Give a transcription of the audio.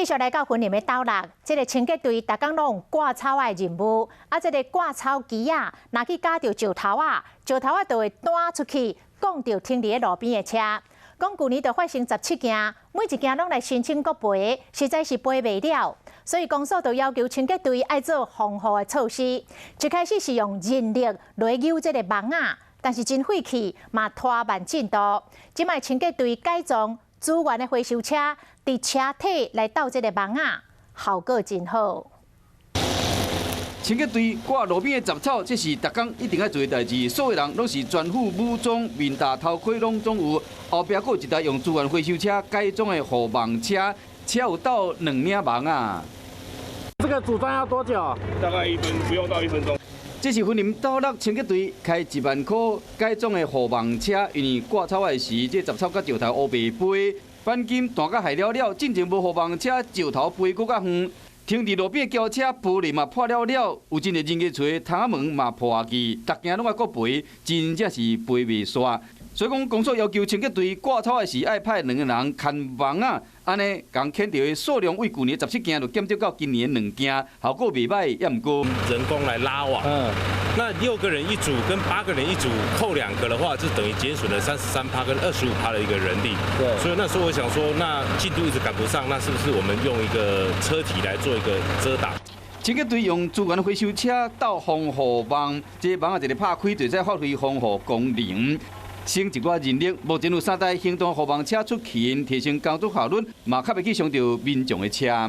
繼續來到雲林的斗六，這个清潔隊逐工攏有割草的任務，啊，這个割草機仔，若去軋著石頭仔，石頭仔就會彈出去，摃著停佇咧路邊的車。講舊年就發生17件，每一件攏來申請國賠，實在是賠袂了。所以公所就要求清潔隊愛做防護的措施。一開始是用人力來扭這个網仔，但是真費氣，嘛拖慢進度。這擺清潔隊改裝資源的回收車，佇車體來鬥這个網仔，效果真好。清潔隊割路邊的雜草，這是逐工一定愛做的代誌。所有人攏是全副武裝，面罩、頭盔攏總有。後壁閣有一台用資源回收車改裝的護網車，車有鬥兩領網仔。這個組裝要多久？大概1分，不用到1分鐘。這是雲林斗六清潔隊開1萬箍改裝的護網車，因為割草的時，這雜草佮石頭烏白飛，鈑金彈甲害了了，進前無護網車，石頭飛閣較遠。停佇路邊的轎車玻璃嘛破了了，有真濟人家厝的窗仔門嘛破去，逐件攏愛閣賠，真正是賠袂煞。所以講，公所要求清潔隊割草的時愛派兩個人牽網仔，按呢共牽著的數量為舊年17件，就減少到今年兩件，效果袂䆀，也毋過人工來拉網，那六個人一組跟八個人一組扣兩個的話，就等於減損了33趴跟25趴的一個人力。所以那時候我想說，那進度一直趕不上，那是不是我們用一個車體來做一個遮擋？清潔隊用資源回收車鬥防護網，這個網仔一个拍開，就會使發揮防護功能。省一寡人力，目前有三台行動護網車出勤，提升工作效率，嘛較袂去傷著民眾的車。